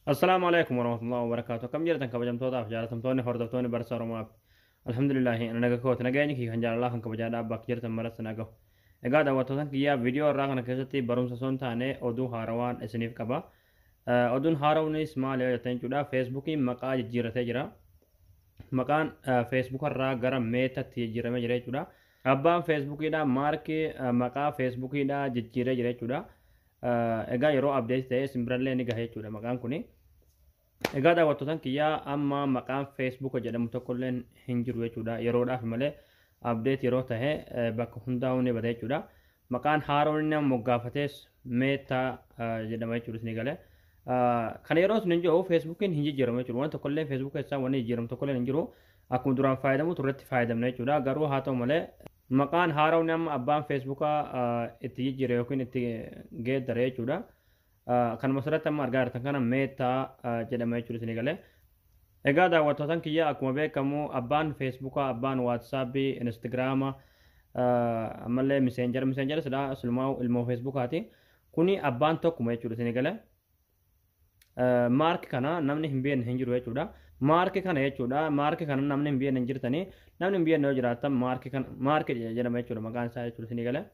Assalaamu alaikum warahmatullahi wabarakatuh. Akkam jirtan kabajamtootaaf jaalatamtoonni hordoftoonni Barsa Oromoo App. Alhamdulillahi ana naga kooti, nageenyi kiyya kan jaalalaa kan kabajaadhaa bakka jirtan maratti na gahu. Egaa daawwattootan kiyyaa, viidiyoo irraa kana keessatti barumsa osoo hin taane oduu haarawaan isiniif qaba. Oduun haarawnis maali yoo jettan jechuudha, Feesbuukiin maqaa jijjiirratee jira. Maqaan Feesbuuka irraa gara Meetatti jijjiiramee jira jechuudha. Abbaan Feesbuukiidhaa Maarkii maqaa Feesbuukiidhaa jijjiiree jira jechuudha. Egaa yeroo update ta'ee isin birallee ni gaha jechuudha maqaan kuni. Egaa daawwattootan kiyyaa, amma maqaan Facebook jedhamu tokkollee hin jiru jechuudha. Yeroodhaaf malee update yeroo ta'e bakka hundaa'uu ni bada jechuudha. Maqaan haaroon inni amma moggaafates Meetaa jedhama jechuudha isinii galee. Kana yeroo isin hin jiru Facebookiin hin jijjiiramu jechuudha. Waan tokkollee Facebook keessaa wanni jijjiiramu tokkollee hin jiru. Akkuma duraan fayyadamu turretti fayyadamna jechuudha. Garuu haa ta'u malee maqaan haarawni amma abbaan Feesbuukaa itti jijjiire yookiin itti geeddare jechuudha. Kanuma asirratti amma argaa jirtan kana Meetaa jedhama jechuudha isinii galee. Egaa daawwattootan kiyya, akkuma beekamu abbaan Feesbuukaa, abbaan Waatsaappii, Instagiraama, ammallee Miseenjara, Miseenjara silaa silumaa ilmoo Feesbuukaati. Kuni abbaan tokkuma jechuudha isinii galee. Maarki kana namni hin beekne hin jiru jechuudha. Maarki kana jechuudha. Maarki kana namni hin beekne hin jirtanii. Namni hin beekne yoo jiraatan maarki kana Maarki jedhama jechuudha maqaan isaa jechuudha isinii galee.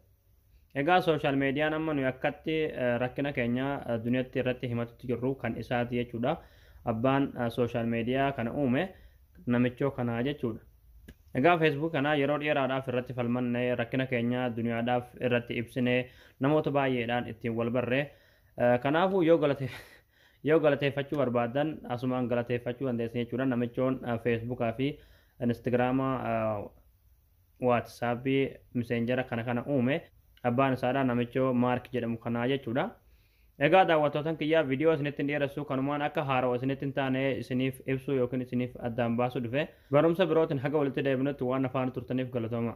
Egaa social mediaan amma nuyi akkatti rakkina keenya duniyaatti irratti himatutti jirru kan isaati jechuudha. Abbaan social media kana uume namichoo kanaa jechuudha. Egaa Facebook kana yeroo dheeraadhaaf irratti falmanne, rakkina keenya duniyaadhaaf irratti ibsine, namoota baay'eedhaan ittiin wal barre. Kanaafuu yoo galateeffachuu barbaadan asumaan galateeffachuu dandeessan jechuudha. Namichoon Feesbuukaa fi Instagiraama, Waatsaappii, Miseenjara kana uume abbaan isaadha namichoo Maark jedhamu kanaa jechuudha. Egaa daawwattootan kiyyaa, viidiyoo isinitti hin dheeressu, kanumaan akka haarawa isinitti hin taane isiniif ibsuu yookiin isiniif addaan baasuu dhufe. Barumsa birootiin haga walitti deebinutti waan afaan turtaniif galatooma.